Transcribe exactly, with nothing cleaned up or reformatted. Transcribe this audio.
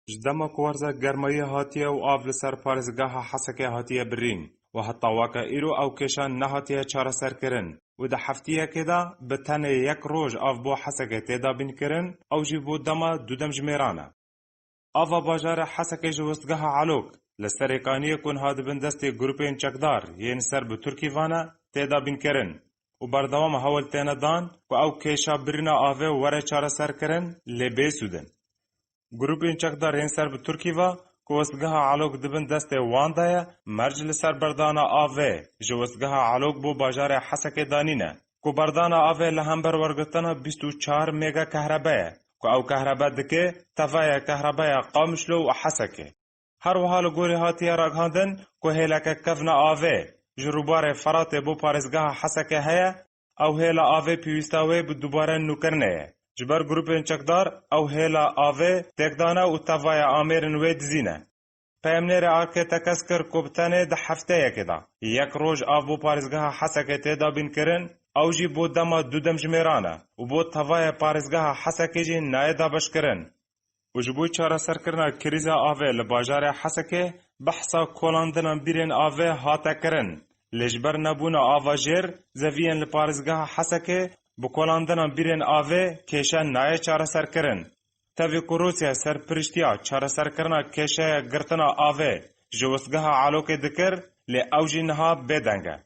Ji dema ku werza germayî hatiye û av li ser parêzgeha Hesekê hatiye birîn û heta weke îro ew kêşa nehatiye çareserkirin û di heftiyekê de bi tenê yek roj av bo Hesekê tê dabînkirin, ew jî bo dema du demjimêran e. Ava bajarê Hesekê ji westgeha Elok li Serê Kaniyê ku niha dibin destê grûpên çekdar yên ser bi Tirkî ve ne, tê dabînkirin û berdewam hewl têne dan ku ew kêşa birîna avê were çareserkirin, lê bê sûd in. Grûpên çekdar yên ser bi Tirkî ve ku westgeha Elok dibin destê wan de ye, merc li ser berdana avê ji westgeha Elok bo bajarê Hesekê danîne, ku berdana avê li hember wergirtina bîst û çar mega kehrebe ye, ku ew kehrebe dike teveya kehrebeya Qamişlo û Hesekê. Her wiha li gorî hatiye ragihandin ku hêleke kevna avê ji rûbarê Feratê bo parêzgeha Hesekê heye, ew hêla avê pêwîsta wê bi dubare nûkirinê ye. Ji ber grûpên çekdar ew hêla avê têk dane û tevaya amêrên wê dizîne. Peyamnêrê ARKê tekez kir ku bi tenê di hefteyekê de yek roj av bo parêzgeha Hesekê tê dabînkirin, ew jî bo dema du demjimêran e û bo tevaya parêzgeha Hesekê jî nayê dabeşkirin. Û ji bo çareserkirina krîza avê li bajarê Hesekê behsa kolandinan bîrên avê hate kirin. Lê ji ber nebûna ava jêr, zeviyên li parêzgeha Hesekê bi kolandinan bîrên avê kêşe nayê çareserkirin. Tevî ku Rûsya serpiriştiya çareserkirina kêşeya girtina avê ji westgeha Elokê dikir, lê ew jî niha bêdeng e.